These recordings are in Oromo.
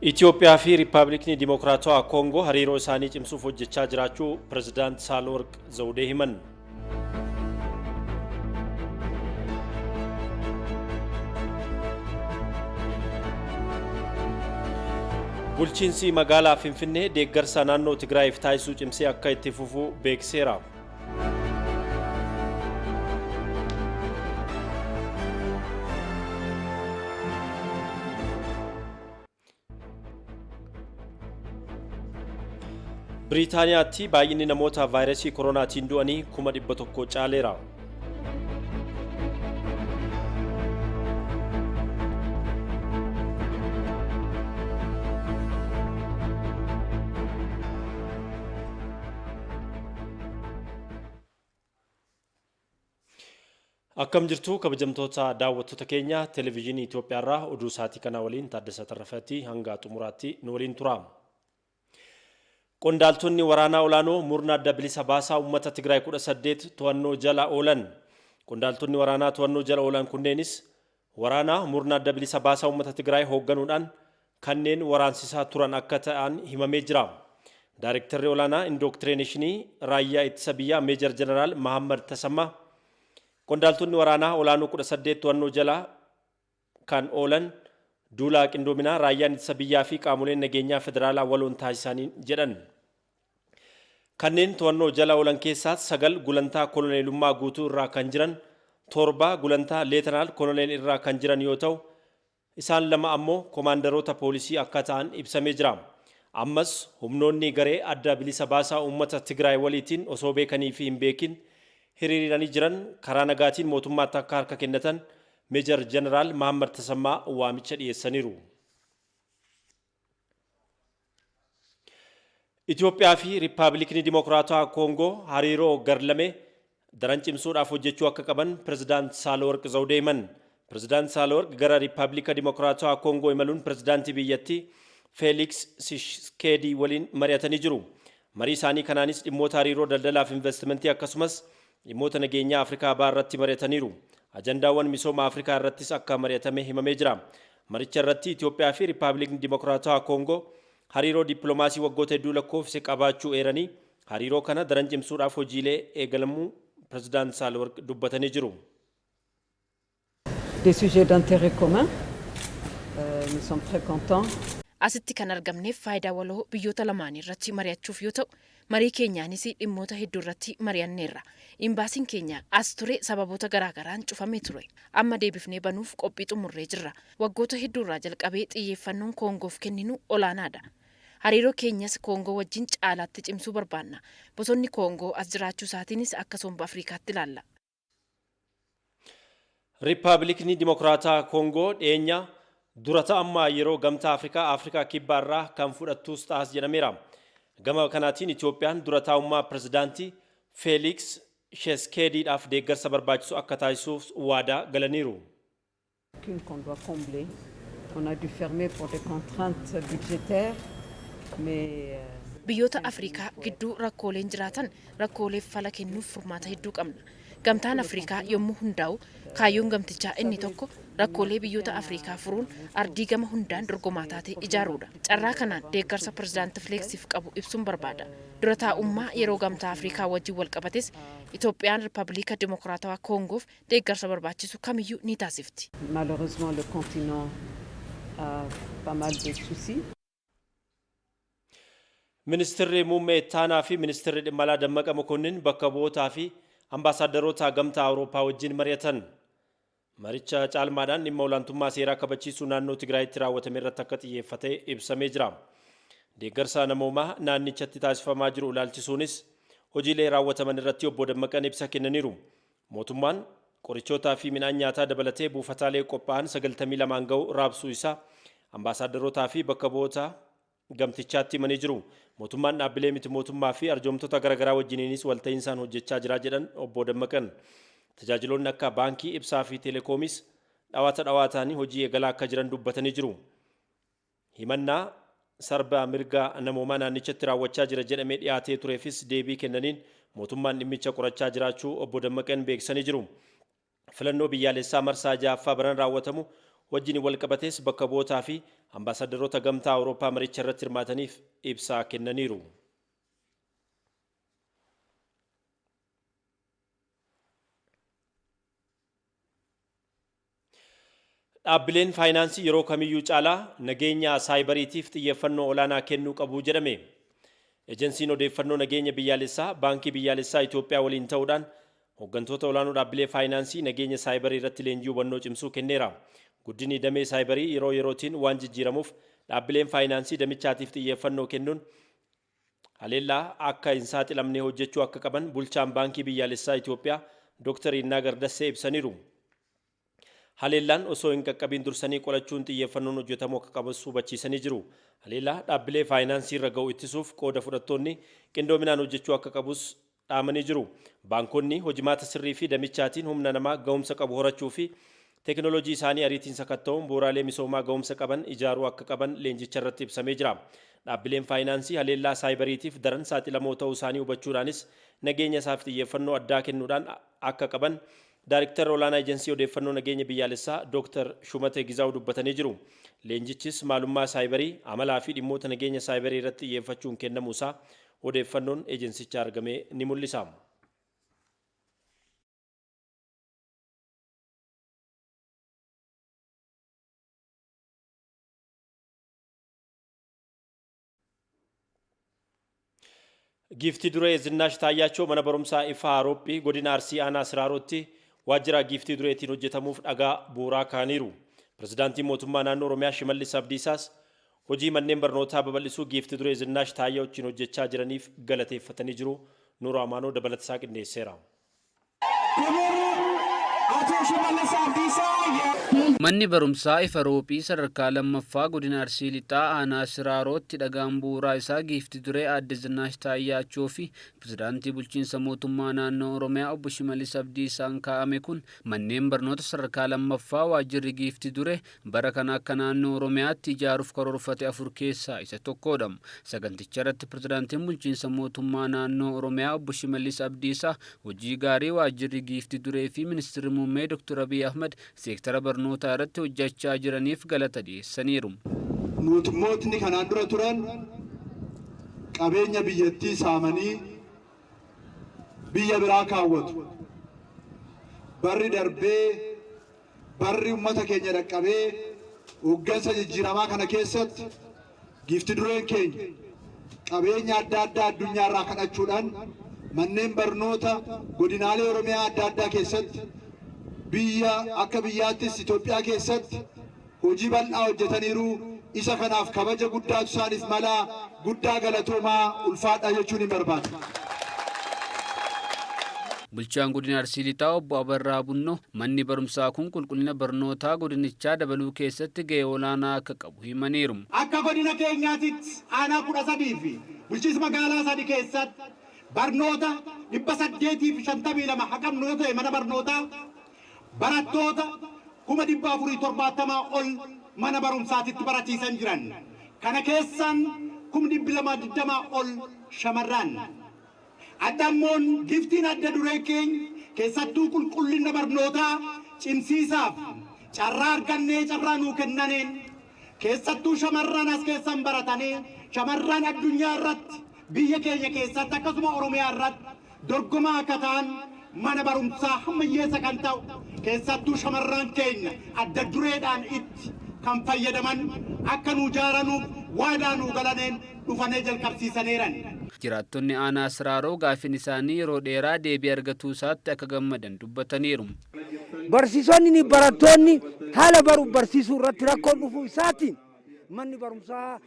Itoophiyaa fi Riippaabilikni Dimokiraatawaa Koongoo hariiroo isaanii cimsuuf hojjechaa jiraachuu Pirezidaant Saahilawarq Zawudee himan. Bulchiinsi magaalaa Finfinnee deeggarsa naannoo Tigraayiif taasisuu cimsee akka itti fufu beeksiseera. Biriitaaniyaatti baay'inni namoota vaayirasii koronaatiin du'anii 100,000 caaleera. Akkam jirtu kabajamtoota daawwattoota keenya televezyiinii Itoophiyaarraa oduu isaatii kana waliin Taaddasaa Tarrafaati hanga xumuraatti nu waliin tura. Qondaaltonni waraanaa olaanoo murna adda bilisa baasaa uummata Tigraay 18 to'annoo jala oolan. Qondaaltonni waraanaa to'annoo jala oolan kunneenis waraana murna adda bilisa baasaa uummata Tigraay hoogganuudhaan kanneen waraansisaa turan akka ta'an himamee jira. Daarektarri olaanaa Indooktireeneshinii Raayyaa Ittisa Biyyaa Meejar Jeneraal Mahaammad Tasammaa qondaaltonni waraanaa olaanoo 18 to'annoo jala kan oolan duula qindoominaa Raayyaan Ittisa Biyyaa fi qaamoleen nageenyaa federaalaa waloon taasisaniin jedhan. Kanneen to'annoo jala oolan keessaas 9 gulantaa koloneelummaa guutuu irraa kan jiran, 7 gulantaa Leetanaal Koloneel irraa kan jiran yoo ta'u, isaan 2 ammoo komaandaroota poolisii akka ta'an ibsamee jira. Ammas humnoonni garee Adda Bilisa Baasaa Uummata Tigraay waliitiin osoo beekanii fi hin beekin hiriiriranii jiran karaa nagaatiin mootummaatti akka harka kennatan Meejar Jeneraal Mahaammad Tasammaa waamicha dhiyeessaniiru. Itoophiyaa fi Riippaabilikni Dimokiraatawaa Koongoo hariiroo gar-lamee daran cimsuudhaaf hojjechuu akka qaban Pirezidaant Saahilawarq Zawudee himan. Pirezidaant Saahilawarq gara Riippaabilika Dimokiraatawaa Koongoo imaluun Pirezidaantii biyyattii Feeliks Shiskeedii waliin mari'atanii jiru. Marii isaanii kanaanis dhimmoota hariiroo daldalaa fi investimentii akkasumas dhimmoota nageenyaa Afrikaa Bahaa irratti mari'ataniiru. Ajandaawwan misooma Afrikaa irrattis akka mari'atame himamee jira. Maricha irratti Itoophiyaa fi Riippaabilikni Dimokiraatawaa Koongoo hariiroo dippiloomaasii waggoota hedduu lakkoofsise qabaachuu eeranii, hariiroo kana daran cimsuudhaaf hojiilee eegalamuu Pirezidaant Saahilawarq dubbatanii jiru. Des sujets d'intérêt commun. Nous sommes très contents. Asitti kan argamneef faayidaa waloo biyyoota lamaanii irratti mari'achuuf yoo ta'u, marii keenyaanis dhimmoota hedduurratti mari'anneerra. Imbaasiin keenya as ture sababoota garaagaraan cufamee ture. Amma deebifnee banuuf qophii xumurree jirra. Waggoota hedduurraa jalqabee xiyyeeffannoon Koongoof kenninu olaanaadha. Hariiroo keenyas Koongoo wajjin caalaatti cimsuu barbaanna. Bosonni Koongoo as jiraachuusaatiinis akka somba Afrikaatti ilaalla. Riippaabilikni Dimokiraataa Koongoo dhiyeenya dura ta'ammaa yeroo Gamtaa Afrikaa Afrikaa Kibbaa irraa kan fudhattuus ta'as jedhameera. Gama kanaatiin Itoophiyaan dura taa'ummaa pirezidaantii Feeliks Sheskeediidhaaf deeggarsa barbaachisu akka taasisuuf waadaa galaniiru. Qu'on doit combler. On a dû fermer pour des contraintes budgétaires, mais. Biyyoota Afrikaa gidduu rakkooleen jiraatan rakkooleef fala kennuuf furmaata hedduu qabna. Gamtaan Afrikaa yommuu hundaa'u kaayyoon gamtichaa inni tokko rakkoolee biyyoota Afrikaa furuun ardii gama hundaan dorgomaa taate ijaaruudha. Carraa kanaan deeggarsa Pirezidaanti Fileeksiif qabu ibsuun barbaada. Dura taa'ummaa yeroo Gamtaa Afrikaa wajjin walqabatees Itoophiyaan Rippabiliika Dimokiraatawaa Koongoof deeggarsa barbaachisu kamiyyuu ni taasifti. Malheureusement, le continent a pas mal de soucis. Ministirri Muummee Ittaanaa fi Ministirri Dhimma Alaa Dammaqa Mokonnin bakka bu'ootaa fi ambaasaaddaroota Gamtaa Awurooppaa wajjin mari'atan. Maricha caalmaadhaan dhimma olaantummaa seeraa kabachiisuu naannoo Tigraayitti raawwatame irratti akka xiyyeeffate ibsamee jira. Deeggarsa namoomaa naannichatti taasifamaa jiru ilaalchisuunis hojiilee raawwataman irratti obbo Dammaqan ibsa kennaniiru. Mootummaan qorichootaa fi midhaan nyaataa dabalatee buufataalee qophaa'an 92n ga'u raabsuu isaa ambaasaaddarootaa fi bakka bu'oota gamtichaatti himanii jiru. Mootummaan dhaabbilee miti mootummaa fi arjoomtota garagaraa wajjiniinis walta'iinsaan hojjechaa jira jedhan obbo Dammaqan. Tajaajiloonni akka baankii, ibsaa fi teelekoomiis dhawaata dhawaataanii hojii eegalaa akka jiran dubbatanii jiru. Himannaa sarba mirga namoomaa naannichatti raawwachaa jira jedhamee dhiyaatee tureefis deebii kennaniin mootummaan dhimmicha qorachaa jiraachuu obbo Dammaqeen beeksisanii jiru. Filannoo biyyaalessaa marsaa 6ffaa baran raawwatamu wajjin walqabatees bakka bu'ootaa fi ambaasaadaroota Gamtaa Awurooppaa maricha irratti hirmaataniif ibsaa kennaniiru. Dhaabbileen faayinaansii yeroo kamiyyuu caalaa nageenya saayibariitiif xiyyeeffannoo olaanaa kennuu qabu jedhame. Ejensiin odeeffannoo nageenya biyyaalessaa Baankii Biyyaalessaa Itoophiyaa waliin ta'uudhaan hooggantoota olaanoo dhaabbilee faayinaansii nageenya saayibarii irratti leenjii hubannoo cimsuu kenneera. Guddinni damee saayibarii yeroo yerootiin waan jijjiiramuuf dhaabbileen faayinaansii damichaatiif xiyyeeffannoo kennuun haleellaa akka hin saaxilamne hojjechuu akka qaban bulchaan Baankii Biyyaalessaa Itoophiyaa Dr. Yinnaagar Dassee ibsaniiru. Haleellaan osoo hin qaqqabiin dursanii qolachuun xiyyeeffannoon hojjetamuu akka qabus hubachiisanii jiru. Haleellaa dhaabbilee faayinaansii irra ga'u ittisuuf qooda fudhattoonni qindoominaan hojjechuu akka qabus dhaamanii jiru. Baankonni hojimaata sirrii fi damichaatiin humna namaa ga'umsa qabu horachuu fi teekinooloojii isaanii ariitiin sakatta'uun bu'uuraalee misoomaa ga'umsa qaban ijaaruu akka qaban leenjicha irratti ibsamee jira. Dhaabbileen faayinaansii haleellaa saayibariitiif daran saaxilamoo ta'uu isaanii hubachuudhaanis nageenya isaaf xiyyeeffannoo addaa kennuudhaan akka qaban Daayreektarri olaanaa Ejensii Odeeffannoo Nageenya Biyyaalessaa Dooktar Shumatee Gizaaw dubbatanii jiru. Leenjichis maalummaa saayibarii, amalaa fi dhimmoota nageenya saayibarii irratti xiyyeeffachuun kennamuusaa odeeffannoon ejensichaa argame ni mul'isa. Giiftii Duree Zinnaash Taayyaachoo mana barumsaa Ifaa Haroophii godina Arsii Aanaa Siraarootti waajjira Giiftii Dureetiin hojjetamuuf dhagaa bu'uuraa kaa'aniiru. Pirezidaantiin mootummaa naannoo Oromiyaa Shimallis Abdiisaas hojii manneen barnootaa babal'isuu Giiftii Duree Zinnaash Taayyaachoon hojjechaa jiraniif galateeffatanii jiru. Nuuroo Amaanoo dabalatasaa qindeesseera. Manni barumsaa Ifa Roophii sadarkaa lammaffaa godina Arsii Lixaa aanaa Siraarootti dhagaan bu'uuraa isaa Giifti Duree Aadde Zinnaash Taayyaachoo fi Pirezidaantii bulchiinsa mootummaa naannoo Oromiyaa Obbo Shimallis Abdiisaan kaa'ame kun manneen barnoota sadarkaa lammaffaa waajjirri Giifti Duree bara kana akka naannoo Oromiyaatti ijaaruuf karoorfate 4 keessaa isa tokkodha. Saganticha irratti Pirezidaantiin bulchiinsa mootummaa naannoo Oromiyaa Obbo Shimallis Abdiisaa hojii gaarii waajjirri Giifti Duree fi ministirri muummee Dr. Abiy Ahmad seektara barnootaa irratti hojjechaa jiraniif galata dhiyeessaniiru. Mootummootni kanaan dura turan qabeenya biyyattii saamanii biyya biraa kaawwatu. Barri darbee barri uummata keenya dhaqqabee hooggansa jijjiiramaa kana keessatti Giifti Dureen keenya qabeenya adda addaa addunyaarraa kadhachuudhaan manneen barnoota godinaalee Oromiyaa adda addaa keessatti biyya akka biyyaattis Itoophiyaa keessatti hojii bal'aa hojjetaniiru. Isa kanaaf kabaja guddaatu isaaniif malaa, guddaa galatoomaa, ulfaadhaa jechuun hin barbaada. Bulchaan godina Arsii Lixaa Obbo Abarraa Bunnoo manni barumsaa kun qulqullina barnootaa godinichaa dabaluu keessatti gahee olaanaa akka qabu himaniiru. Akka godina keenyaatitti aanaa 13 fi bulchiinsa magaalaa 3 keessatti barnoota 852 haqabnu yoo ta'e mana barnootaa barattoota 470,000 ol mana barumsaatitti baratiisan jiran. Kana keessaan 220,000 ol shamarran. Adda ammoon giftiin adda duree keenya keessattuu qulqullina barnootaa cimsiisaaf carraa argannee carraa nuu kennaneen keessattuu shamarran as keessan baratanii shamarran addunyaa irratti biyya keenya keessatti akkasuma Oromiyaa irratti dorgomaa akka ta'an mana barumsaa hammayyeessa kan ta'u keessattuu shamarran keenya adda dureedhaan itti kan fayyadaman akka nuu jaaranuuf waadaa nuu galaneen dhufanee jalqabsiisaneeran. Jiraattonni aanaa Siraaroo gaaffiin isaanii yeroo dheeraa deebii argatuu isaatti akka gammadan dubbataniiru. Barsiisonni barattoonni haala baruuf barsiisuu irratti rakkoon dhufuu isaatiin manni barumsaa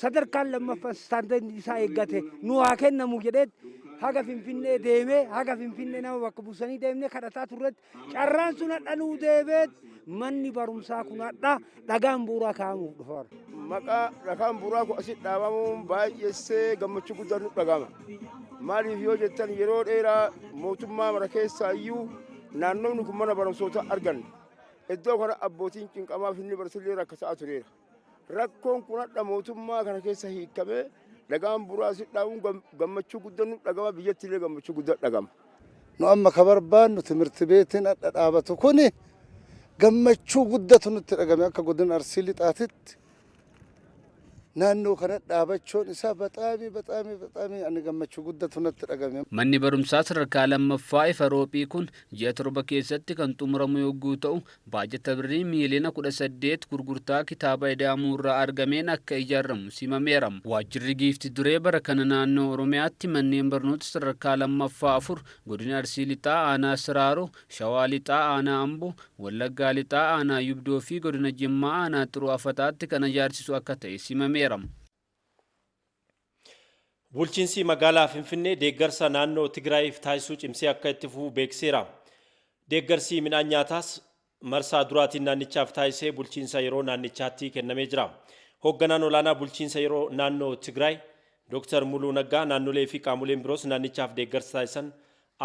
sadarkaan lammaffaa istaandardii isaa eeggate nu haa kennamu jedheet haga Finfinnee deemee haga Finfinnee nama bakka buusanii deemnee kadhataa turretti carraan sun hadha nuu deebeet manni barumsaa kun hadha dhagaan bu'uuraa kaa'amuuf dhufaara. Maqaa dhagaan bu'uuraa kun asitti dhaabamuun baay'eessee gammachuu guddaan nu dhaga'ama. Maaliif yoo jettan yeroo dheeraa mootummaa mara keessaa iyyuu naannoonni kun mana barumsoota arganne. Iddoo kana abbootiin cinqamaa fi inni barsiisullee rakkataa tureera. Rakkoon kun hadha mootummaa kana keessa hiikamee dhagaan bu'uuraa asitti dhaabuun gammachuu guddaan nu dhaga'ama, biyyatti illee gammachuu guddaan dhaga'ama. Nu amma ka barbaannu timirti beetiin hadha dhaabatu kuni Gammachuu guddatu nutti dhagame akka godina Arsii Lixaatitti naannoo kana dhaabachuun isaa baxaami baxaami baxaami ani gammachuu guddatu natti dhagame. Manni barumsaa sadarkaa lammaffaa Ifa Roophii kun ji'a 7 keessatti kan xumuramu yogguu ta'u, baajata birrii miiliyoona 18 gurgurtaa kitaaba Ida'amuu irraa argameen akka ijaaramu simameera. Waajjirri Giifti Duree bara kana naannoo Oromiyaatti manneen barnoota sadarkaa lammaffaa afur godina Arsii Lixaa aanaa Siraaroo, Shawaa Lixaa aanaa Amboo, Wallaggaa Lixaa aanaa Yubdoo fi godina Jimmaa aanaa Xiruu Afataatti kan ijaarsisu akka ta'e simameera. Bulchiinsi magaalaa Finfinnee deeggarsa naannoo Tigraayiif taasisuu cimsee akka itti fufu beeksiseera. Deeggarsi midhaan nyaataas marsaa duraatiin naannichaaf taasisee bulchiinsa yeroo naannichaatti kennamee jira. Hoogganaan olaanaa bulchiinsa yeroo naannoo Tigraay Dr. Muluu Naggaa naannolee fi qaamoleen biroos naannichaaf deeggarsa taasisan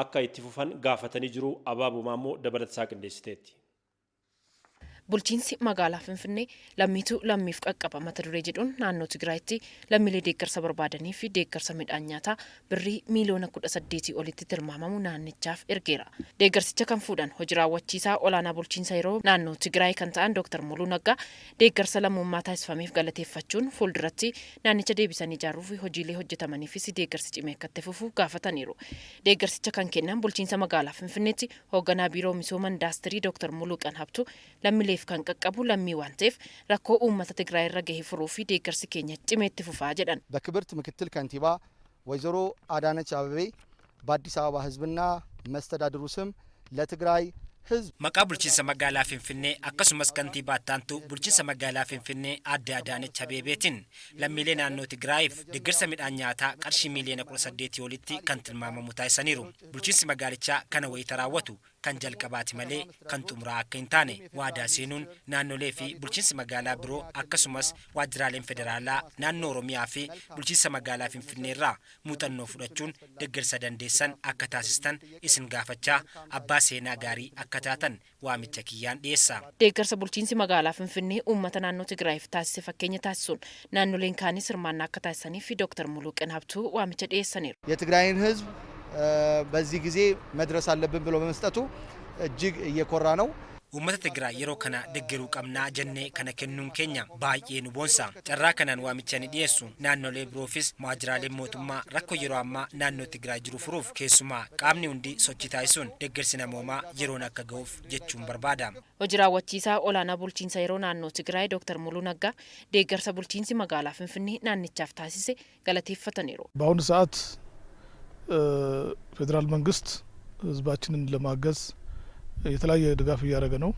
akka itti fufan gaafatanii jiru. Abaaboo Maammoo dabalatasaa qindeessiteetti. Bulchiinsi magaalaa Finfinnee "Lammiitu lammiif qaqqaba" mata duree jedhuun naannoo Tigraayitti lammiilee deeggarsa barbaadanii fi deeggarsa midhaan nyaataa birrii miiliyoona 18 olitti tilmaamamu naannichaaf ergeera. Deeggarsicha kan fuudhan hojii raawwachiisaa olaanaa bulchiinsa yeroo naannoo Tigraay kan ta'an Dr. Muluu Naggaa deeggarsa lammummaa taasifameef galateeffachuun, fuulduratti naannicha deebisanii ijaaruu fi hojiilee hojjetamaniifis deeggarsi cimee akka itti fufu gaafataniiru. Deeggarsicha kan kennan bulchiinsa magaalaa Finfinneetti hoogganaa biiroo misooma indaastirii Dr. Muluqan Habtu, lammiileef kan qaqqabu lammii waan ta'eef rakkoo uummata Tigraay irra gahe furuu fi deeggarsi keenya cimee itti fufaa jedhan. በክብርት ምክትል ከንቲባ ወይዘሮ አዳነች አቤቤ በአዲስ አበባ ሕዝብና መስተዳድሩ ስም ለትግራይ ሕዝብ Maqaa bulchiinsa magaalaa Finfinnee akkasumas kantiibaa ittaantuu bulchiinsa magaalaa Finfinnee aadde Adaanech Abeebeetiin lammiilee naannoo Tigraayiif deeggarsa midhaan nyaataa qarshii miiliyoona 18 olitti kan tilmaamamu taasisaniiru. Bulchiinsi magaalichaa kana wayita raawwatu kan jalqabaati malee kan xumuraa akka hin taane waadaa seenuun, naannolee fi bulchiinsi magaalaa biroo akkasumas waajjiraaleen federaalaa naannoo Oromiyaa fi bulchiinsa magaalaa Finfinnee irraa muuxannoo fudhachuun deeggarsa dandeessan akka taasistan isin gaafachaa, abbaa seenaa gaarii akka taatan waamicha kiyyaan dhiyeessa. Deeggarsa bulchiinsi magaalaa Finfinnee uummata naannoo Tigraayiif taasise fakkeenya taasisuun naannoleen kaanis hirmaannaa akka taasisaniif Dr. Muluqan Habtuu waamicha dhiyeessaniiru. የትግራይን ሕዝብ በዚህ ጊዜ መድረስ አለብን ብሎ በመስጠቱ እጅግ እየኮራ ነው። Uummata Tigraay yeroo kana deeggaruu qabnaa jennee kana kennuun keenya baay'ee nu boonsa. Carraa kanaan waamicha ni dhiyeessu. Naannolee biroofis waajjiraaleen mootummaa rakkoo yeroo ammaa naannoo Tigraay jiru furuuf keessumaa qaamni hundi sochii taasisuun deeggarsi namoomaa yeroon akka ga'uuf jechuun barbaada. Hojii raawwachiisaa olaanaa bulchiinsa yeroo naannoo Tigraay Dr. Muluu Naggaa deeggarsa bulchiinsi magaalaa Finfinnee naannichaaf taasise galateeffataniiru. በአሁኑ ሰዓት ፌዴራል መንግስት ህዝባችንን ለማገዝ የተለያየ ድጋፍ እያደረገ ነው።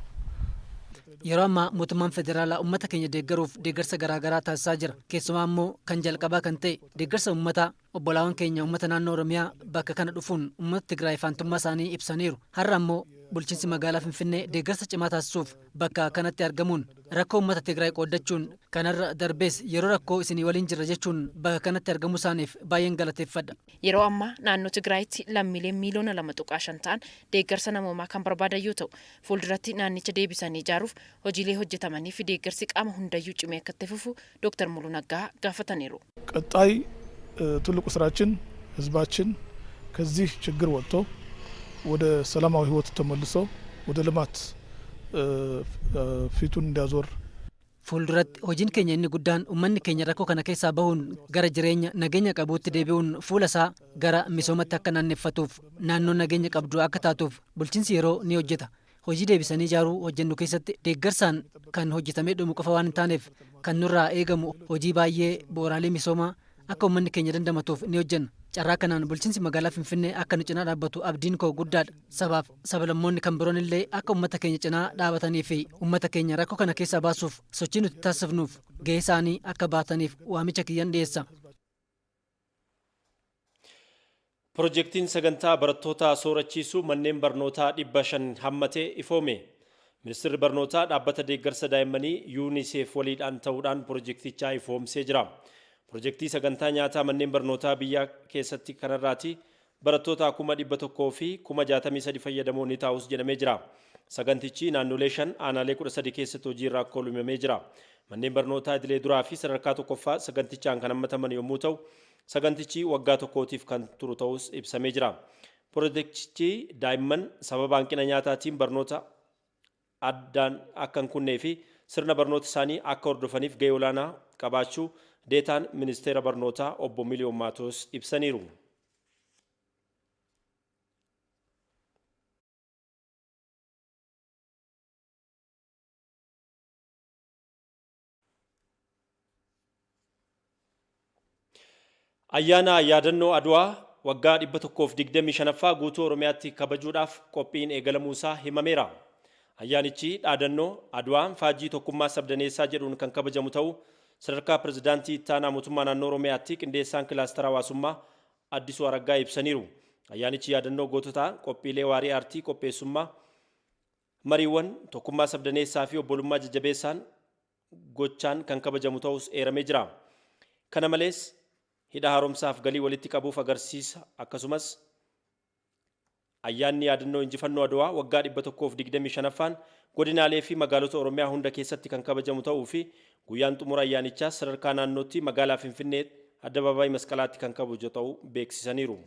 Yeroo ammaa mootummaan federaalaa uummata keenya deeggaruuf deeggarsa garaagaraa taasisaa jira. Keessumaa immoo kan jalqabaa kan ta'e deeggarsa uummataa obbolaawwan keenya uummata naannoo Oromiyaa bakka kana dhufuun uummata Tigraay faantummaa isaanii ibsaniiru. Har'a immoo bulchiinsi magaalaa Finfinnee deeggarsa cimaa taasisuuf bakka kanatti argamuun rakkoo uummata Tigraay qooddachuun, kanarra darbees yeroo rakkoo isinii waliin jirra jechuun bakka kanatti argamuu isaaniif baay'een galateeffadha. Yeroo ammaa naannoo Tigraayitti lammiileen miiliyoona 2.5 ta'an deeggarsa namoomaa kan barbaadan yoo ta'u, fuulduratti naannicha deebisanii ijaaruuf hojiilee hojjetamanii fi deeggarsi qaama hundayyuu cimee akka itti fufu Dr. Muluu Naggaa gaafataniiru. ቀጣይ ትልቁ ስራችን ህዝባችን ከዚህ ችግር ወጥቶ ወደ ሰላማዊ ህይወት ተመልሶ ወደ ልማት ፊቱን እንዲያዞር Fuulduratti hojiin keenya inni guddaan uummanni keenya rakkoo kana keessaa bahuun gara jireenya nageenya qabuutti deebi'uun fuula isaa gara misoomatti akka naanneffatuuf, naannoon nageenya qabdu akka taatuuf bulchiinsi yeroo ni hojjeta. Hojii deebisanii ijaaruu hojjennu keessatti deeggarsaan kan hojjetamee dhumu qofa waan hin taaneef, kan nurraa eegamu hojii baay'ee bu'uuraalee misoomaa akka uummanni keenya dandamatuuf ni hojjenna. Carraa kanaan bulchiinsi magaalaa Finfinnee akka nu cinaa dhaabbatu abdiin koo guddaadha. Sabaaf sablammoonni kan biroon illee akka uummata keenya cinaa dhaabatanii fi uummata keenya rakkoo kana keessaa baasuuf sochii nuti taasifnuuf gahee isaanii akka baataniif waamicha kiyyan dhiyeessa. Pirojektiin sagantaa barattoota soorachiisuu manneen barnootaa 500 hammatee ifoome. Ministeerri barnootaa dhaabbata deeggarsa daa'immanii UNICEF waliidhaan ta'uudhaan pirojektichaa ifoomsee jira. Pirojektii sagantaa nyaataa manneen barnootaa biyya keessatti kanarraati barattoota 163,000 fayyadamoo ni ta'us jedhamee jira. Sagantichi naannolee shan aanaalee 13 keessatti hojii irra akka oolu himamee jira. Manneen barnootaa idilee duraa fi sadarkaa tokkoffaa sagantichaan kan hammataman yommuu ta'u, sagantichi waggaa tokkootiif kan turu ta'us ibsamee jira. Pirojektichi daa'imman sababa hanqina nyaataatiin barnoota addaan akka hin kunnee fi sirna barnoota isaanii akka hordofaniif gahee olaanaa qabaachuu deetaan ministeera barnootaa obbo Miliyoon Maatoos ibsaniiru. Ayyaana yaadannoo Adwaa waggaa 125ffaa guutuu Oromiyaatti kabajuudhaaf qophiin eegalamuusaa himameera. Ayyaanichi dhaadannoo Adwaan faajjii tokkummaa sabdaneessaa jedhuun kan kabajamu ta'uu sadarkaa pirezidaantii ittaanaa mootummaa naannoo Oromiyaatti qindeessaan kilaastara hawaasummaa Addisuu Araggaa ibsaniiru. Ayyaanichi yaadannoo goototaa qophiilee waarii aartii qopheessummaa mariiwwan tokkummaa sabdaneessaa fi obbolummaa jajjabeessaan gochaan kan kabajamu ta'us eeramee jira. Kana malees hidha haaromsaaf galii walitti qabuuf agarsiisa akkasumas ayyaanni yaadannoo injifannoo Adwaa waggaa 125ffaan godinaalee fi magaalota Oromiyaa hunda keessatti kan kabajamu ta'uu fi guyyaan xumura ayyaanichaas sadarkaa naannootti magaalaa Finfinnee addabaabaayii Masqalaatti kan kabaju ta'uu beeksisaniiru.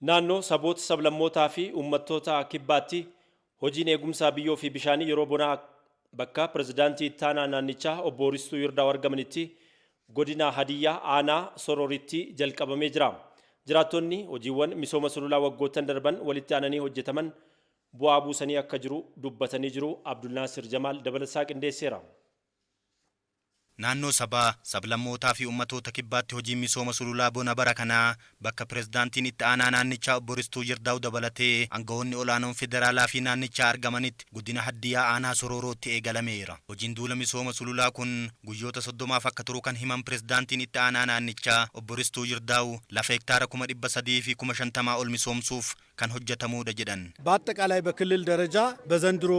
Naannoo saboota sablammootaa fi uummattoota kibbaatti hojiin eegumsaa biyyoo fi bishaanii yeroo bonaa bakka pirezidaantii ittaanaa naannichaa obbo Ristuu Yirdaa'u argamanitti godina Hadiyyaa aanaa Sororitti jalqabamee jira. Jiraattonni hojiiwwan misooma sululaa waggoottan darban walitti aananii hojjetaman bu'aa buusanii akka jiru dubbatanii jiru. Abdulnaasir Jamaal dabalasaa qindeesseera. Naannoo sabaa, sablammootaa fi ummatoota kibbaatti hojiin misooma sululaa bona bara kanaa bakka pirezidaantiin itti aanaa naannichaa obbo Ristuu Yirdaa'u dabalatee aangawoonni olaanoon federaalaa fi naannichaa argamanitti godina Hadiyyaa aanaa Sororootti eegalameera. Hojiin duula misooma sululaa kun guyyoota 30f akka turu kan himan pirezidaantiin itti aanaa naannichaa obbo Ristuu Yirdaa'u lafa hektaara 350,000 ol misoomsuuf kan hojjetamuudha jedhan. በአጠቃላይ በክልል ደረጃ በዘንድሮ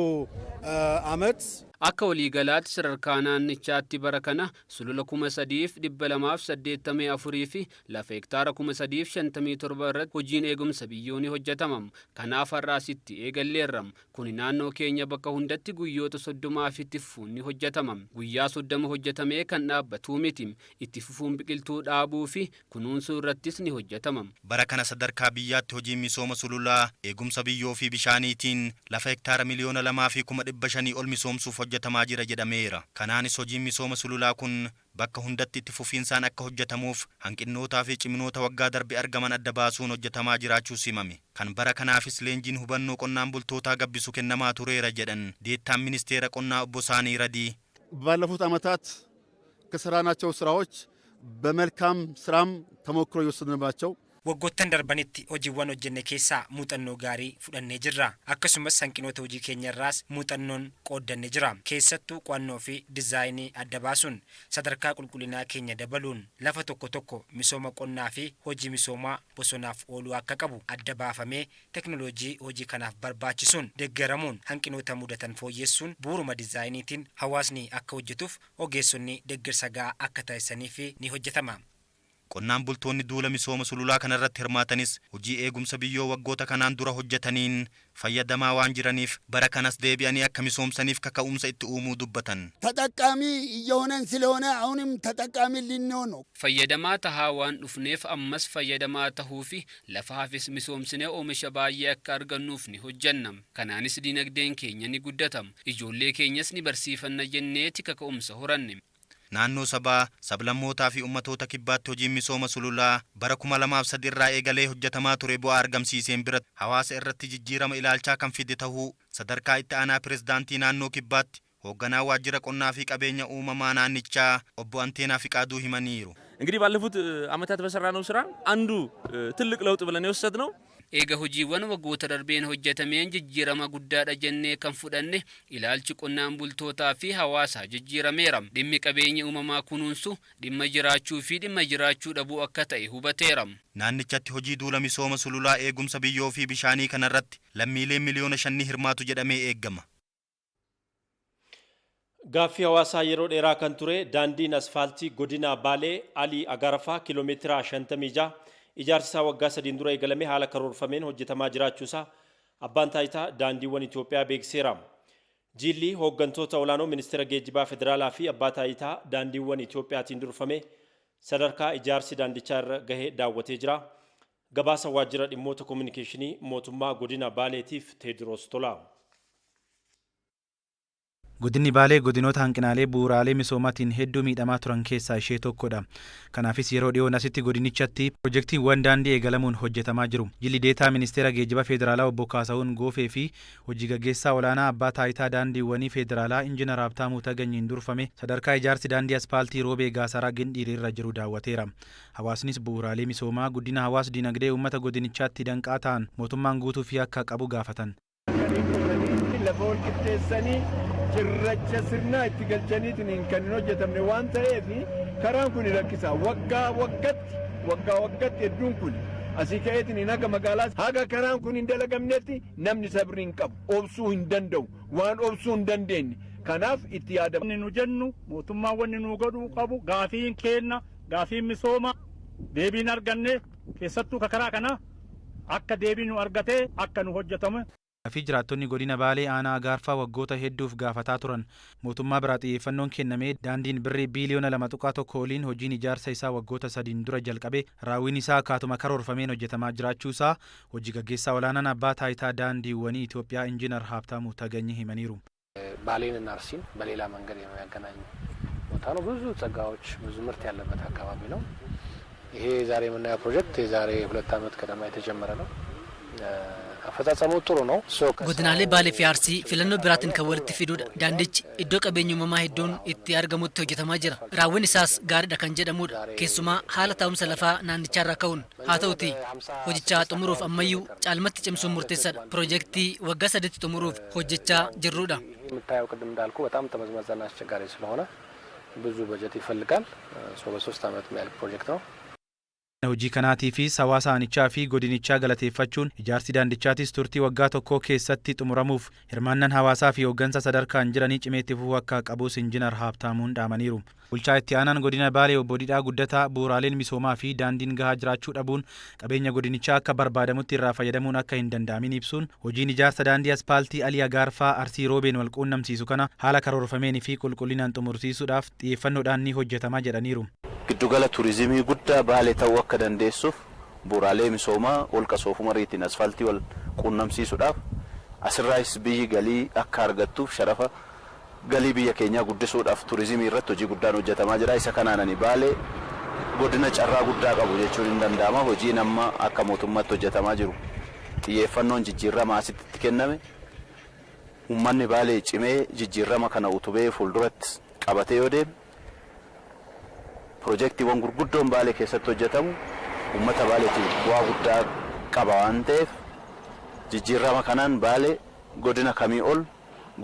ዓመት Akka waliigalaatti sadarkaa naannichaatti bara kana sulula 3284 fi lafa hektaara 3057 irratti hojiin eegumsa biyyoo ni hojjetama. Kanaaf har'aasitti eegalleerra. Kuni naannoo keenya bakka hundatti guyyoota 30f itti fufuun ni hojjetama. Guyyaa 30 hojjetamee kan dhaabbatu miti. Itti fufuun biqiltuu dhaabuu fi kunuunsuu irrattis ni hojjetama. Bara kana sadarkaa biyyaatti hojiin misooma sululaa eegumsa biyyoo fi bishaaniitiin lafa hektaara 2,500,000 ol misoomsuuf hojjetamaa jira jedhameera. Kanaanis hojiin misooma sululaa kun bakka hundatti itti fufiinsaan akka hojjetamuuf hanqinnootaa fi ciminoota waggaa darbe argaman adda baasuun hojjetamaa jiraachuus himame. Kan bara kanaafis leenjiin hubannoo qonnaan bultootaa gabbisu kennamaa tureera jedhan deettaan ministeera qonnaa obbo Saanii Radii. ባለፉት ዓመታት ከሰራናቸው ስራዎች በመልካም ስራም ተሞክሮ የወሰድንባቸው Waggoottan darbanitti hojiiwwan hojjenne keessaa muuxannoo gaarii fudhannee jirra. Akkasumas hanqinoota hojii keenya irraas muuxannoon qooddanne jira. Keessattuu qo'annoo fi dizaayinii adda baasuun sadarkaa qulqullinaa keenya dabaluun lafa tokko tokko misooma qonnaa fi hojii misoomaa bosonaaf ooluu akka qabu adda baafamee teknooloojii hojii kanaaf barbaachisuun deeggaramuun hanqinoota mudatan fooyyessuun bu'uuruma dizaayiniitiin hawaasni akka hojjetuuf ogeessonni deeggarsa gahaa akka taasisaniif ni hojjetama. Qonnaan bultoonni duula misooma sululaa kanarratti hirmaatanis hojii eegumsa biyyoo waggoota kanaan dura hojjetaniin fayyadamaa waan jiraniif bara kanas deebi'anii akka misoomsaniif kaka'umsa itti uumuu dubbatan. ተጠቃሚ እየሆነን ስለሆነ አሁንም ተጠቃሚ ልንሆን ነው። Fayyadamaa tahaa waan dhufneef ammas fayyadamaa tahuu fi lafa hafis misoomsinee oomisha baay'ee akka argannuuf ni hojjenna. Kanaanis dinagdeen keenya ni guddata. Ijoollee keenyas ni barsiifanna jenneeti kaka'umsa horanne. Naannoo sabaa, sablammootaa fi ummatoota kibbaatti hojiin misooma sululaa bara 2003 irraa eegalee hojjetamaa ture bu'aa argamsiiseen bira hawaasa irratti jijjiirama ilaalchaa kan fide tahuu sadarkaa itti aanaa pirezidaantii naannoo kibbaatti hoogganaa waajjira qonnaa fi qabeenya uumamaa naannichaa obbo Anteenaa Fiqaaduu himaniiru. እንግዲህ ባለፉት ዓመታት በሰራነው ስራ አንዱ ትልቅ ለውጥ ብለን የወሰድነው Eega hojiiwwan waggoota darbeen hojjetameen jijjiirama guddaadha jennee kan fudhanne ilaalchi qonnaan bultootaa fi hawaasaa jijjiirameera. Dhimmi qabeenya uumamaa kunuunsu dhimma jiraachuu fi dhimma jiraachuu dhabuu akka ta'e hubateera. Naannichatti hojii duula misooma sululaa eegumsa biyyoo fi bishaanii kanarratti lammiileen miliyoona 5 ni hirmaatu jedhamee eeggama. Gaaffii hawaasaa yeroo dheeraa kan ture daandiin asfaaltii godina Baalee Alii Agarfaa kiiloomeetira 56 ijaarsi isaa waggaa 3n dura eegalame haala karoorfameen hojjetamaa jiraachuusaa abbaan taayitaa daandiiwwan Itoophiyaa beeksiseera. Jilli hooggantoota olaanoo Ministeera Geejjibaa Federaalaa fi Abbaa Taayitaa Daandiiwwan Itiyoophiyaatiin durfame sadarkaa ijaarsi daandichaa irra gahe daawwatee jira. Gabaasa Waajjira Dhimmoota Kominikeeshinii Mootummaa Godina Baaleetiif Teediroos Tolaa. Godinni Baalee godinoota hanqinaalee bu'uuraalee misoomaatiin hedduu miidhamaa turan keessaa ishee tokkodha. Kanaafis yeroo dhiyoon asitti godinichatti pirojektiiwwan daandii eegalamuun hojjetamaa jiru. Jilli Deetaa Ministeera Geejjiba Federaalaa Obbo Kaasahuun Goofee fi Hojii Gaggeessaa Olaanaa Abbaa Taayitaa Daandiiwwanii Federaalaa Injinar Habtaamuu Taganyiin durfame sadarkaa ijaarsi daandii aspaaltii Roobee Gaasaraa Gindhiir irra jiru daawwateera. Hawaasnis bu'uuraalee misoomaa guddina hawaas dinagdee uummata godinichaatti danqaa ta'an mootummaan guutuufii akka qabu gaafatan. Lafa wal qixxeessanii cirracha sirnaa itti galchaniitiin kan hin hojjetamne waan ta'eef karaan kun rakkisa. Waggaa waggatti waggaa waggatti hedduun kun asii ka'eetiin haga magaalaa haga karaan kun hin dalagamnetti namni sabrii hin qabu, obsuu hin danda'u, waan obsuu hin dandeenye kanaaf itti yaadama. Wanni nu jennu mootummaan wanni nu godhuu qabu gaafiin keenna gaafiin misooma deebiin arganne keessattuu ka karaa kana akka deebii nu argatee akka nu hojjetamu. Gaaffii jiraattonni Godina Baalee Aanaa Agaarfaa waggoota hedduuf gaafataa turan mootummaa biraa xiyyeeffannoon kennamee daandiin birrii biiliyoona 2.1 oliin hojiin ijaarsa isaa waggoota sadiin dura jalqabe raawwiin isaa akkaatuma karoorfameen hojjetamaa jiraachuu isaa Hojii Gaggeessaa Olaanaan Abbaa Taayitaa Daandiiwwanii Itoophiyaa Injiinar Haabtaamuu Taganyi himaniiru. ባሌን እና አርሲን በሌላ መንገድ የሚያገናኝ ቦታ ነው። ብዙ ጸጋዎች፣ ብዙ ምርት ያለበት አካባቢ ነው። ይሄ ዛሬ የምናየው ፕሮጀክት የዛሬ 2 ዓመት ገደማ የተጀመረ ነው። አፈጻጸሙ ጥሩ ነው። Godinaalee Baalee fi Arsii filannoo biraatiin kan walitti fiduudha. Daandichi iddoo qabeenyi uumamaa hedduun itti argamutti hojjetamaa jira. Raawwiin isaas gaariidha kan jedhamudha. Keessumaa haala taa'umsa lafaa naannichaarraa ka'uun. Haa ta'uti hojichaa xumuruuf ammayyuu caalmatti cimsuun murteessaadha. Pirojektii waggaa sadiitti xumuruuf hojjechaa jirrudha. የምታየው ቅድም እንዳልኩ በጣም ጠመዝማዛና አስቸጋሪ ስለሆነ ብዙ በጀት ይፈልጋል። በ3 ዓመት የሚያልቅ ፕሮጀክት ነው። Hojii kanaatiifis hawaasa aanichaa fi godinichaa galateeffachuun ijaarsi daandichaatis turtii waggaa tokkoo keessatti xumuramuuf hirmaannaan hawaasaa fi hooggansa sadarkaan jiranii cimee itti fufuu akka qabus Injinar Haabtaamuun dhaamaniiru. Bulchaa itti aanaan godina Baalee Obbo Didhaa Guddataa bu'uuraaleen misoomaa fi daandiin gahaa jiraachuu dhabuun qabeenya godinichaa akka barbaadamutti irraa fayyadamuun akka hin danda'amin ibsuun hojiin ijaarsa daandii aspaaltii Alii Agaarfaa Arsii Roobeen wal quunnamsiisu kana haala karoorfameen fi qulqullinaan xumursiisuudhaaf xiyyeeffannoodhaan ni hojjetama jedhaniiru. Giddugala turizimii guddaa Baalee ta'uu akka dandeessuuf bu'uuraalee misoomaa holqa Soofumariitiin asfaaltii wal quunnamsiisuudhaaf, asirraayis biyyi galii akka argattuuf, sharafa galii biyya keenyaa guddisuudhaaf turizimii irratti hojii guddaan hojjetamaa jira. Isa kanaan ani Baalee godina carraa guddaa qabu jechuun hin danda'ama. Hojiin amma akka mootummaatti hojjetamaa jiru, xiyyeeffannoon jijjiirama asitti itti kenname, uummanni Baalee cimee jijjiirama kana utubee fuulduratti qabatee yoo deeme, pirojektiiwwan gurguddoon Baalee keessatti hojjetamu uummata Baaleetiif bu'aa guddaa qaba waan ta'eef, jijjiirama kanaan Baalee godina kamii ol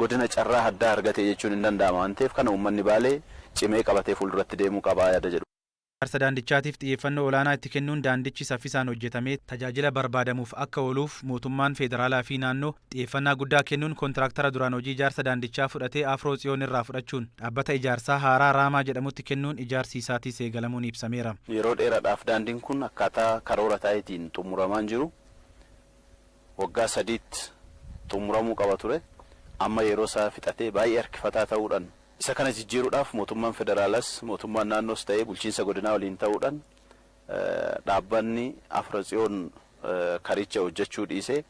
godina carraa addaa argate jechuun hin danda'ama waan ta'eef, kana uummanni Baalee cimee qabatee fuulduratti deemuu qaba yaada jedhu. Ijaarsa daandichaatiif xiyyeeffannoo olaanaa itti kennuun daandichi saffisaan hojjetamee tajaajila barbaadamuuf akka ooluuf mootummaan federaalaa fi naannoo xiyyeeffannaa guddaa kennuun kontiraaktara duraan hojii ijaarsa daandichaa fudhatee Afroo Tsiyoon irraa fudhachuun dhaabbata ijaarsaa haaraa Raamaa jedhamutti kennuun ijaarsi isaatis eegalamuun ibsameera. Yeroo dheeraadhaaf daandiin kun akkaataa karoora taa'eetiin xumuramaa hin jiru. Waggaa 3tti xumuramuu qaba ture. Amma yeroo isaa fixatee baay'ee harkifataa ta'uudhaan, isa kana jijjiiruudhaaf mootummaan federaalas, mootummaan naannoos ta'ee bulchiinsa godinaa waliin ta'uudhaan, dhaabbanni Afratsiyoon karicha hojjechuu dhiisee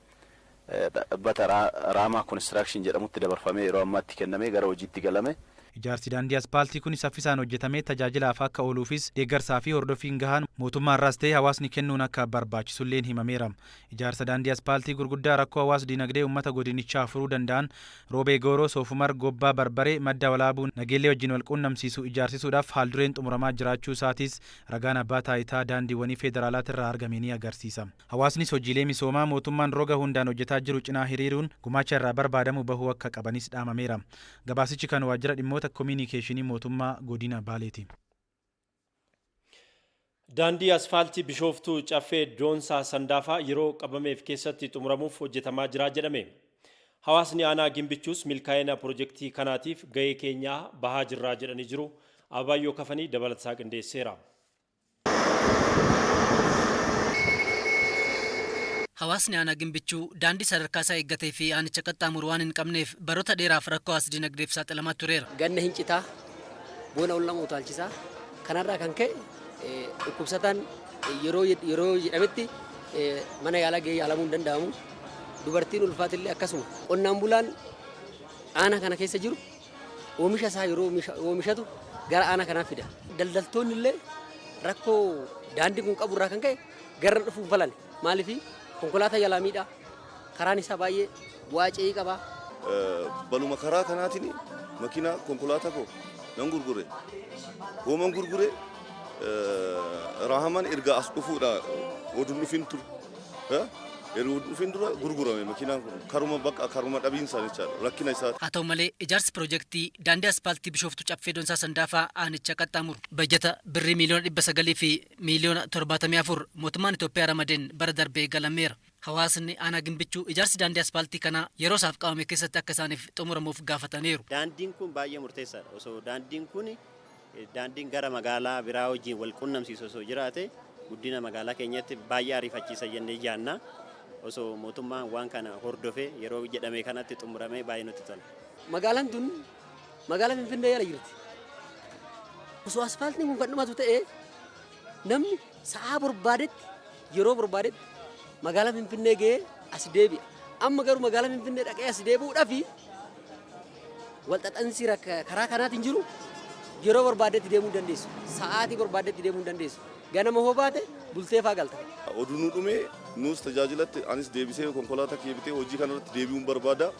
dhaabbata Raamaa Construction jedhamutti dabarfamee yeroo ammaatti kennamee gara hojiitti galame. Ijaarsi daandii aspaaltii kun saffisaan hojjetamee tajaajilaaf akka ooluufis deeggarsaa fi hordoffiin gahaan mootummaa irraas ta'e hawaasni kennuun akka barbaachisulleen himameera. Ijaarsa daandii aspaaltii gurguddaa rakkoo hawaas dinagdee uummata godinichaa furuu danda'an Roobee Gooroo, Soofumar, Gobbaa Barbaree, Madda Walaabuu, Nageellee wajjin wal quunnamsiisu ijaarsisuudhaaf haaldureen xumuramaa jiraachuu isaatis ragaan abbaa taayitaa daandiiwwanii federaalaatirraa argame ni agarsiisa. Hawaasnis hojiilee misoomaa mootummaan roga hundaan hojjetaa jiru cinaa hiriiruun gumaacha irraa barbaadamu bahuu akka qabanis dhaamameera. Gabaasichi kan waajjira dhimmoota kominikeeshinii mootummaa godina Baaleeti. Daandii asfaaltii Bishooftuu Caffee Doonsaa Sandaafaa yeroo qabameef keessatti xumuramuuf hojjetamaa jira jedhame. Hawaasni aanaa Gimbichuus milkaa'ina pirojektii kanaatiif gahee keenyaa bahaa jirraa jedhanii jiru. Abaayyoo Kafanii dabalataa qindeesseera. Hawaasni aanaa Gimbichuu daandii sadarkaa isaa eeggatee fi aanicha qaxxaamuru waan hin qabneef baroota dheeraaf rakkoo hawaas dinagdeef saaxilamaa tureera. Ganna hin citaa, bona ol nama utaalchisaa. Kanarraa kan ka'e dhukkubsataan yeroo yeroo jedhametti mana yaalaa gahee yaalamuu hin danda'amu. Dubartiin ulfaatillee akkasuma. Qonnaan bulaan aanaa kana keessa jiru oomisha isaa yeroo oomishatu gara aanaa kanaa fida. Daldaltoonni illee rakkoo daandii kun qabu irraa kan ka'e gara dhufuuf falan. Maaliif konkolaataa jalaa miidhaa, karaan isaa baay'ee bu'aa ce'ii qaba. Baluma karaa kanaatiin makiinaa konkolaataa koo nan gurgure. Hooman gurgure Raahaman erga as dhufuudha oduun dhufin ture. Erga dhufin dura gurgurame makiinaan kun karuma bakka karuma dhabiinsa jechaadha rakkina isaati. Haa ta'u malee, ijaarsi piroojeektii daandii aspaaltii Bishooftuu Caffee Doonsaa Sandaafaa aanicha qaxxaamuru bajata birrii 974,000,074 mootummaan Itoophiyaa ramadeen bara darbee galameera. Hawaasni aanaa Gimbichuu ijaarsi daandii aspaaltii kanaa yeroo isaaf qabame keessatti akka isaaniif xumuramuuf gaafataniiru. Daandiin kun baay'ee murteessaadha. Osoo daandiin kun daandiin gara magaalaa biraa wajjin wal qunnamsiisu osoo jiraate, guddina magaalaa keenyatti baay'ee ariifachiisa jennee yaadna. Osoo mootummaan waan kana hordofee yeroo jedhame kanatti xumuramee baay'ee nutti tola. Magaalaan tun magaalaa Finfinnee jala jirti. Osoo asfaaltiin kun kan dhumatu ta'ee, namni sa'aa barbaadetti, yeroo barbaadetti magaalaa Finfinnee gahee as deebi'a. Amma garuu magaalaa Finfinnee dhaqee as deebi'uudhaaf walxaxansi karaa kanaatiin jiru, yeroo barbaadetti deemuu hin dandeessu. Sa'aatii barbaadetti deemuu hin dandeessu. Ganama hoo baate bultee faa galta. Oduu nu dhume nuus tajaajilatti anis deebisee konkolaataa kiyya bitee hojii kanarratti deebi'uun barbaada.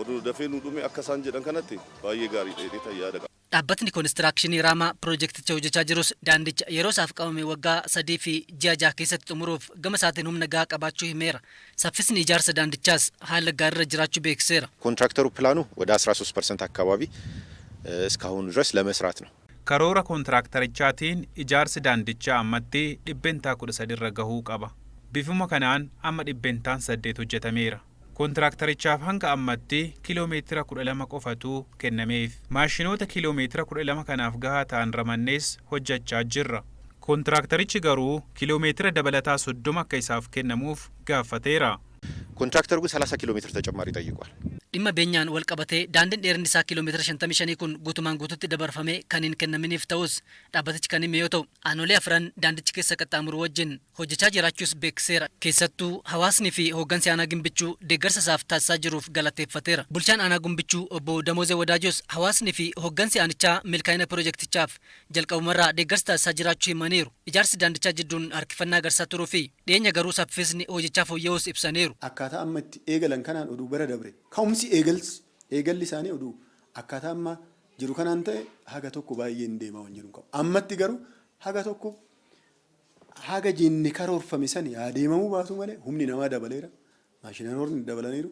Oduu dafee nu dhume akka isaan jedhan kanatti baay'ee gaariidha jedhee yaada qaba. Dhaabbatni koonistiraakshini Raamaa piroojeekticha hojjechaa jirus daandicha yeroo isaaf qabame waggaa 3 fi ji'a 6 keessatti xumuruuf gama isaatiin humna gahaa qabaachuu himeera. Saffisni ijaarsa daandichaas haala gaariirra jiraachuu beeksiseera. ኮንትራክተሩ ፕላኑ ወደ 13% አካባቢ እስካሁኑ ድረስ ለመስራት ነው። Karoora kontiraakterichaatiin ijaarsi daandichaa ammatti 13% irra gahuu qaba. Bifuma kanaan amma 8% hojjetameera. Kontiraakterichaaf hanga ammatti kiiloomeetira 12 qofatu kennameef. Maashinoota kiiloomeetira 12 kanaaf gahaa ta'an ramannees hojjechaa jirra. Kontiraakterichi garuu kiiloomeetira dabalataa 30 akka isaaf kennamuuf gaafateera. ኮንትራክተሩ ግን 30 ኪሎ ሜትር ተጨማሪ ጠይቋል። Dhimma beenyaan wal qabatee daandiin dheerinni isaa kiiloomeetira 55 kun guutumaan guututti dabarfamee kan hin kennaminiif ta'us dhaabbatichi kan hime yoo ta'u, aanolee afran daandichi keessa qaxxaamuru wajjin hojjechaa jiraachuus beeksiseera. Keessattuu hawaasni fi hooggansi aanaa Gimbichuu deeggarsa isaaf taasisaa jiruuf galateeffateera. Bulchaan aanaa Gimbichuu obbo Damoozee Wadaajos hawaasni fi hooggansi aanichaa milkaa'ina piroojeektichaaf jalqabumarraa deeggarsa taasisaa jiraachuu himaniiru. Ijaarsi daandichaa jidduun harkifannaa agarsiisaa turuu fi dhiyeenya garuu saffisni hojjechaa fooyya'uus ibsaniiru. Akkaataa amma itti eegalan kanaan oduu bara dabre ka'umsi eegalli isaanii oduu akkaataa amma jiru kanaan ta'e haga tokko baay'ee hin deemaa waan jiru qabu. Ammatti garuu haga tokko haga jenne karoorfame sani haa deemamuu baatu malee humni namaa dabaleera. Maashinoonni dabalaniiru.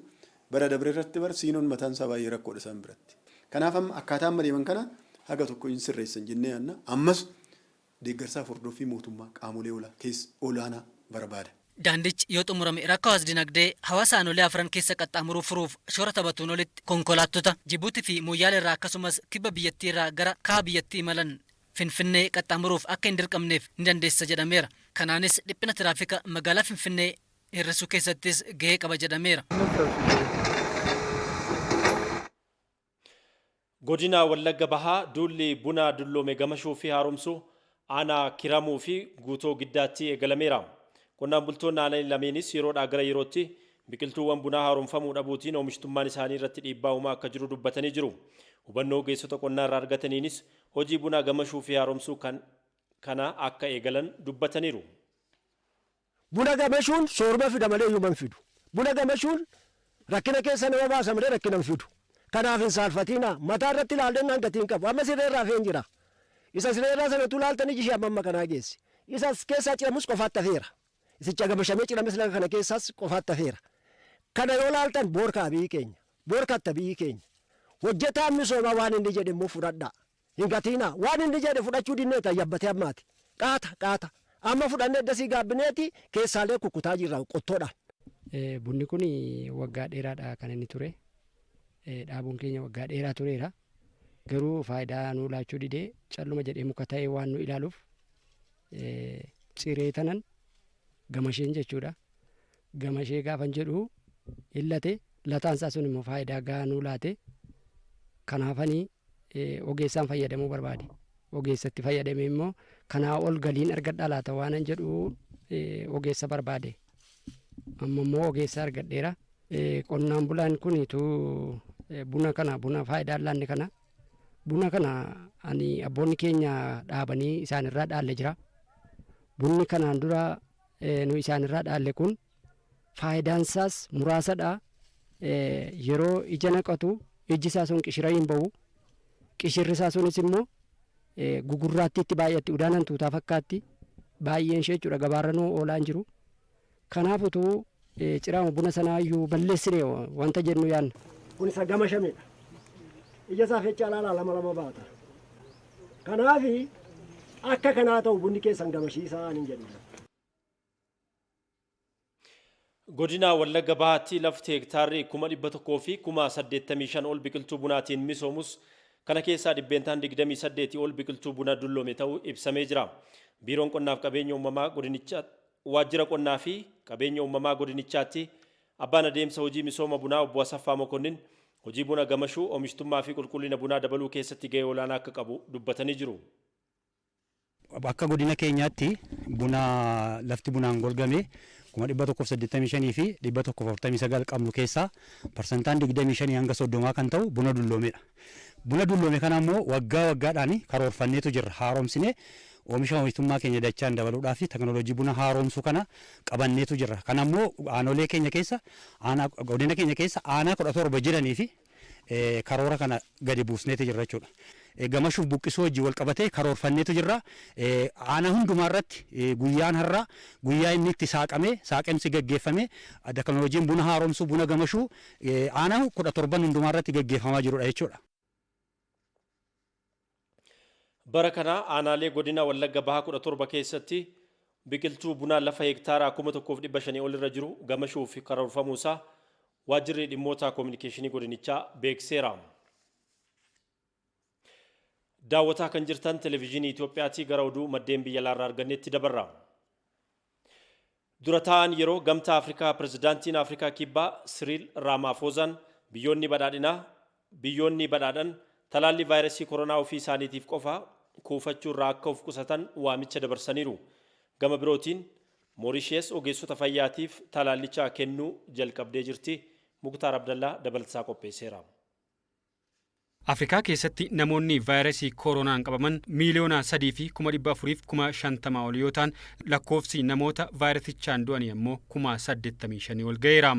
Bara dabre irratti bara siinoon mataan isaa baay'ee rakkoodha isaan biratti. Kanaaf amma akkaataa amma deeman kanaan haga tokko hin sirreessan jennee yaadna. Ammas deeggarsaaf hordoffii mootummaa qaamolee olaanaa barbaada. Daandichi yoo xumurame rakkoo hawaas dinagdee hawaasa aanolee afran keessa qaxxaamuruu furuuf shoora taphatuun olitti, konkolaattota Jibuutii fi Moyyaale irraa akkasumas kibba biyyattii irraa gara kaaba biyyattii imalan Finfinnee qaxxaamuruuf akka hin dirqamneef ni dandeessa jedhameera. Kanaanis dhiphina tiraafika magaalaa Finfinnee hir'isuu keessattis gahee qaba jedhameera. Godina Wallagga Bahaa duulli buna dulloome gamashuu fi haaromsuu aanaa Kiramuu fi Guutoo Giddaatti eegalameera. Qonnaan bultoonni aanaa lameenis yeroodhaa gara yerootti biqiltuuwwan bunaa haaromfamuu dhabuutiin oomishtummaan isaanii irratti dhiibbaa uumaa akka jiru dubbatanii jiru. Hubannoo ogeessota qonnaa irraa argataniinis hojii bunaa gamashuu fi haaromsuu kan kana akka eegalan dubbataniiru. Buna gamashuun soorma fida malee hiyyuma hin fidu. Buna gamashuun rakkina keessa nama baasa malee rakkina hin fidu. Kanaaf hin saalfatina. Mataa irratti ilaalleen gatii hin qabu. Amma siree irraa hafeen jira. Isa siree irraa sanatu ilaaltanii jishee amma kanaa geessi. Isas keessaa ciramus qofaatti hafeera. Isicha gamashamee cirames laga kana keessaas qofaatti hafeera. Kana yoo laaltan boorkaa biyyi keenya. Boorkatta biyyi keenya. Hojjetaan misoomaa waan inni jedhe immoo fudhadhaa. Hin gatiinaa. Waan inni jedhe fudhachuu dinneeta yabbatee ammaati. Qaata qaata. Amma fudhannee dasii gaabbineeti keessaalee kukkutaa jirra qottoodhaan. Bunni kun waggaa dheeraadha kan inni ture. Dhaabuun keenya waggaa dheeraa tureera. Garuu faayidaa nuu laachuu didee calluma jedhee muka ta'ee waan nu ilaaluuf ciree tanan Gamasheen jechuudha. Gamashee gaafan jedhu hin late, lataan isaa sun immoo faayidaa gahaa nuu laate. Kanaafanii ogeessaan fayyadamuu barbaade. Ogeessatti fayyadamee immoo kanaa ol galiin argadhaa laata waanan jedhu ogeessa barbaade. Amma immoo ogeessa argadheera. Qonnaan bulaan kun utuu buna kana, buna faayidaa hin laanne kana, buna kana ani abboonni keenya dhaabanii isaanirraa dhaalle jira. Bunni kanaan dura nu isaanirraa dhaalle kun faayidaan isaas muraasadha. Yeroo ija naqatu ijji isaa sun qishira hin bahu. Qishirri isaa sunis immoo gugurraattiitti baay'atti, udaan hantuutaa fakkaatti baay'een ishee jechuudha, gabaarra nuu oolaa hin jiru. Kanaaf utuu ciraama buna sanaa iyyuu balleessine wanta jennu yaanna. Kun isa gamashamedha. Ija isaa fechaa ilaalaa, lama lama baata. Kanaafi akka kanaa ta'u bunni keessan gamashiisaa hin jedhu. Godina Wallagga Bahaatti lafti hektaarri 185,000 ol biqiltuu bunaatiin misoomus, kana keessaa 28% ol biqiltuu buna dulloome ta'uu ibsamee jira. Biiroon Qonnaaf Qabeenya Uumamaa godinichaa, Waajjira Qonnaa fi Qabeenya Uumamaa godinichaatti abbaan adeemsa hojii misooma bunaa Obbo Asaffaa Mokonnin hojii buna gamashuu oomishtummaa fi qulqullina bunaa dabaluu keessatti gahee olaanaa akka qabu dubbatanii jiru. Akka godina keenyaatti buna lafti bunaan golgame 185,149 qabnu keessaa parsantaan 25 hanga 30 kan ta'u buna dulloomedha. Buna dulloome kana immoo waggaa waggaadhaan karoorfanneetu jirra. Haaromsine oomisha oomishtummaa keenya dachaan dabaluudhaaf teknooloojii buna haaromsuu kana qabanneetu jirra. Kana immoo aanolee keenya keessa, aanaa godina keenya keessa aanaa 17 jiranii fi karoora kana gadi buusneetu jirra jechuudha. Gamashuuf buqqisuu wajjin wal qabatee karoorfanneetu jirra. Aanaa hundumaa irratti guyyaan har'aa guyyaa inni itti saaqamee, saaqamsi gaggeeffamee, teknooloojiin buna haaromsuu, buna gamashuu aanaa 17 hundumaa irratti gaggeeffamaa jirudha jechuudha. Bara kana aanaalee godina Wallagga Bahaa 17 keessatti biqiltuu bunaa lafa heektaaraa 1500 ol irra jiru gamashuuf karoorfamuusaa waajjirri dhimmoota koominikeeshinii godinichaa beekseera. Daawwataa kan jirtan Televezyiinii Itoophiyaatii. Gara oduu maddeen biyya alaarraa argannetti dabarra. Dura taa'an yeroo Gamtaa Afrikaa, Pirezidaantiin Afrikaa Kibbaa Siriil Raamaafoozaan biyyoonni badhaadhan talaallii vaayirasii koronaa ofii isaaniitiif qofa kuufachuu irraa akka of qusatan waamicha dabarsaniiru. Gama birootiin Moorishees ogeessota fayyaatiif talaallicha kennuu jalqabdee jirti. Muktaar Abdallaa dabalataa qopheesseera. Afrikaa keessatti namoonni vaayirasii koronaan qabaman 3,450,000 ol yoo ta'an, lakkoofsi namoota vaayirasichaan du'anii ammoo 85,000 ol ga'eera.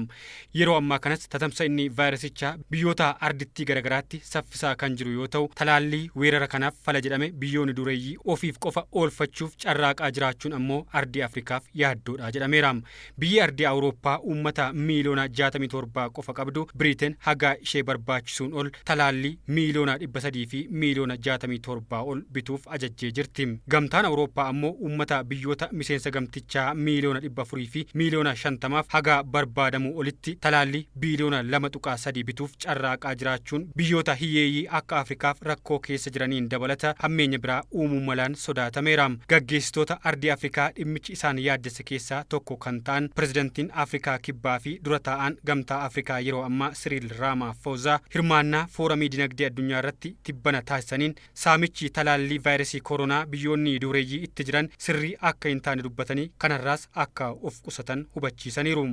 Yeroo ammaa kanas tatamsa'inni vaayirasichaa biyyoota ardittii garaagaraatti saffisaa kan jiru yoo ta'u, talaallii weerara kanaaf fala jedhame biyyoonni dureeyyii ofiif qofa oolfachuuf carraaqaa jiraachuun ammoo ardii Afrikaaf yaaddoodha jedhameera. Biyyi ardii Awurooppaa uummata miiliyoona 67 qofa qabdu Biriiteen hagaa ishee barbaachisuun ol talaallii 367,000,000 ol bituuf ajajjee jirti. Gamtaan Awurooppaa ammoo uummata biyyoota miseensa gamtichaa 450,000,000f haga barbaadamuu olitti talaallii biiliyoona 2.3 bituuf carraaqaa jiraachuun biyyoota hiyyeeyyii akka Afrikaaf rakkoo keessa jiraniin dabalata hammeenya biraa uumuu malaan sodaatameera. Gaggeessitoota ardii Afrikaa dhimmichi isaan yaaddesse keessaa tokko kan ta'an pirezidantiin Afrikaa Kibbaa fi dura taa'aan Gamtaa Afrikaa yeroo ammaa Siriil Raamaafoozaa hirmaannaa fooramii dinagdee addunyaa irratti tibbana taasisaniin saamichi talaallii vaayirasii koronaa biyyoonni dureeyyii itti jiran sirrii akka hin taane dubbatanii, kanarraas akka of qusatan hubachiisaniiru.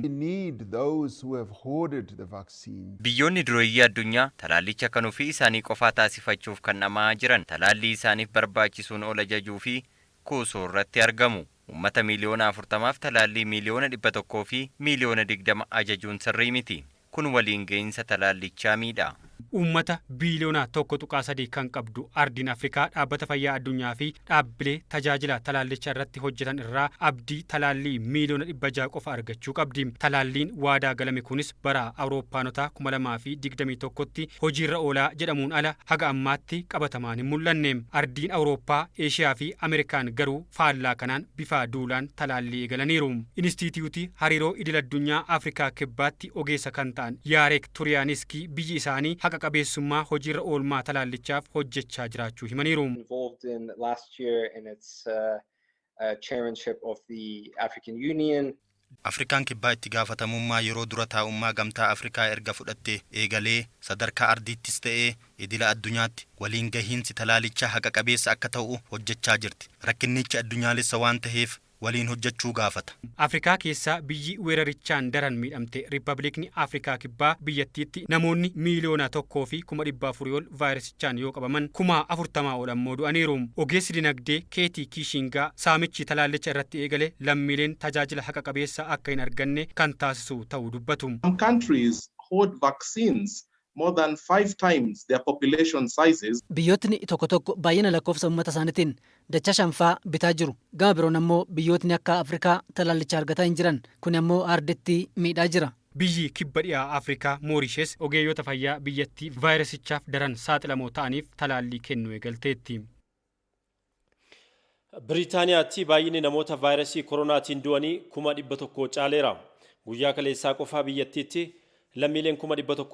Biyyoonni dureeyyii addunyaa talaallicha kan ofii isaanii qofaa taasifachuuf kan dhama'aa jiran, talaallii isaaniif barbaachisuun ol ajajuu fi kuusuu irratti argamu. Uummata 40,000,000f talaallii 120,000,000 ajajuun sirrii miti. Kun waliin ga'iinsa talaallichaa miidha. Uummata biiliyoona 1.3 kan qabdu ardiin Afrikaa Dhaabbata Fayyaa Addunyaa fi dhaabbilee tajaajila talaallicha irratti hojjetan irraa abdii talaallii miiliyoona 600 qofa argachuu qabdi. Talaalliin waadaa galame kunis bara Awurooppaanotaa 2021tti hojiirra oolaa jedhamuun ala haga ammaatti qabatamaan hin mul'anne. Ardiin Awurooppaa, Eeshiyaa fi Ameerikaan garuu faallaa kanaan bifa duulaan talaallii eegalaniiru. Inistiitiyuutii Hariiroo Idil Addunyaa Afrikaa Kibbaatti ogeessa kan ta'an Yaareek Turiyaaniskii biyyi isaanii haqa qabeessummaa hojiirra oolmaa talaallichaaf hojjechaa jiraachuu himaniiru. Involved in last year in its chairmanship of the African Union. Afrikaan Kibbaa itti gaafatamummaa yeroo dura taa'ummaa Gamtaa Afrikaa erga fudhatte eegalee sadarkaa ardiittis ta'ee idila addunyaatti waliin gahiinsi talaalichaa haqa qabeessa akka ta'u hojjechaa jirti. Rakkinnichi addunyaalessa waan ta'eef waliin hojjechuu gaafata. Afrikaa keessaa biyyi weerarichaan daran miidhamte Riippaabilikni Afrikaa Kibbaa biyyattiitti namoonni 1,400,000 ol vaayirasichaan yoo qabaman 40,000 ol ammoo du'aniiru. Ogeessi dinagdee Keetii Kiishingaa saamichi talaallicha irratti eegale lammiileen tajaajila haqa qabeessa akka hin arganne kan taasisu ta'uu dubbatu. Some countries hoard vaccines more than five times their population sizes. Biyyootni tokko tokko baay'ina lakkoofsa uummata isaaniitiin dachaa shanfaa bitaa jiru. Gama biroon ammoo biyyootni akka Afrikaa talaallicha argataa hin jiran. Kun ammoo arditti miidhaa jira. Biyyi kibba dhiyaa Afrikaa Moorishees ogeeyyota fayyaa biyyattii vaayirasichaaf daran saaxilamoo ta'aniif talaallii kennuu eegalteetti. Biriitaaniyaatti baay'inni namoota vaayirasii koronaatiin du'anii 100,000 caaleera. Guyyaa kaleessaa qofaa biyyattiitti lammiileen 100,000